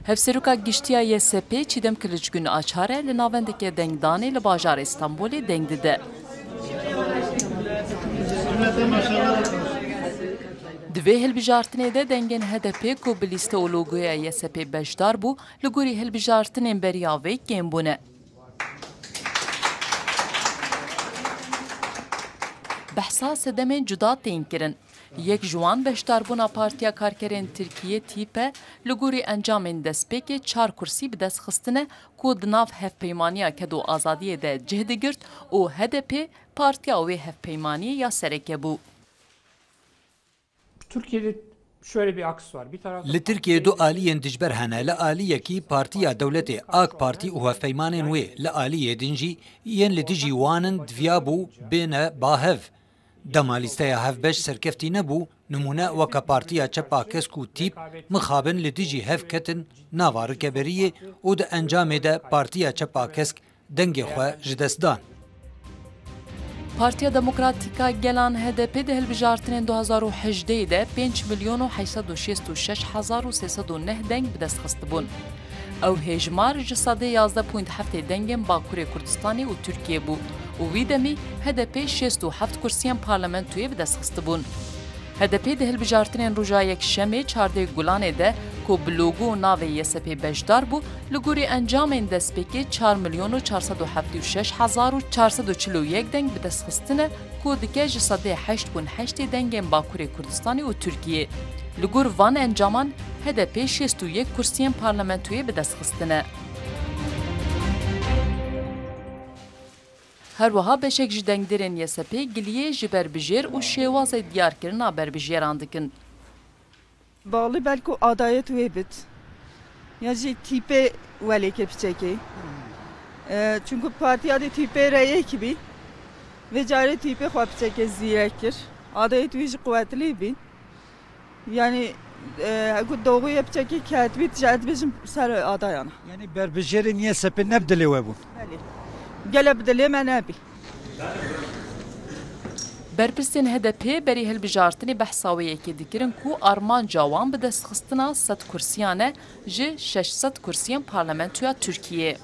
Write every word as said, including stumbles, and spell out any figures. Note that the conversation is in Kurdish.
Hevseroka Giştî ya Y S P Çîdem Kiliçgün Açar e li navendeke dengdanê li bajarê Stenbolê deng dide. Di vê hilbijartinê de dengên H D P ku bi lîste û logoya Y S P beşdar bû, li gorî hilbijartinên beriya vê kêm bûne. Behsa sedemên cuda tên kirin. Yek ji wan beşdarbûna Partiya Karkerên Tirkiyê, TÎP, e, li gorî encamên destpêkê çar kursî bi dest xistine ku di nav Hevpeymaniya Ked û Azadiyê de cih digirt û H D P partiya wê hevpeymaniyê ya sereke bû. Türkiye'de şöyle bir aks var. Bir tarafta Li Tirkiyê du aliyên dijber hene. Li aliyekî partiya dewletê AK Partî û hevpeymanên wê, li aliyê din jî yên li dijî wan in diviyabû bêne ba hev. Dema lîsteya hevbeş serkeftî nebû, nimûne weke Partiya Çepa Kesk û TÎP mixabin li dijî hev ketin nava rikeberiyê û di encamê de Partiya Çepa Kesk dengê xwe ji dest dan. Partiya Demokratîk a Gelan, H D P, di hilbijartinên du hazar û hejdeh de pênc milyon û heşt sed û şêst û şeş hezar û sê sed û neh deng bi dest xistibûn. Ew hêjmar ji sedê yazdeh point heftê dengên Bakurê Kurdistanê û Tirkiyê bû û wî demî H D P şêst û heft kursiyên parlamentoyê bi dest xistibûn. H D P di hilbijartinên roja Yekşemê çardeh Gulanê de ku bi logo û navê Y S P beşdar bû, li gorî encamên destpêkê çar milyon û çar sed û heftê û şeş hezar û çar sed û çil û yek deng bi dest xistine ku dike ji sedê heşt point heştê dengên Bakurê Kurdistanê û Tirkiyê. Li gor van encaman H D P şêst û yek kursiyên parlamentoyê bi dest xistine. Her wiha beşek ji dengdêrên Y S P giliyê ji berbijêr û şêwazê diyarkirina berbijêran dikin. Bağlı belku adayet wê bit. Ya jî tîpê welêke piçekê. E, çünkü partiya de tîpê reyek bî. Vê carê tîpê xwe piçekê zîrek kir. Adayet wî jî quwetlî bî. Yani, e, ku doğuya piçekî ketbî, tije ez dibêjim ser adayana. Yani berbijêrên Y S P ne bi dilê we bûn? Belê. Gele bi dilê me nebî. Berpirsên H D P berî hilbijartinê behsa wê yekê dikirin ku armanca wan bi destxistina sed kursiyan e ji şeş sed kursiyên parlamentoya Tirkiyê.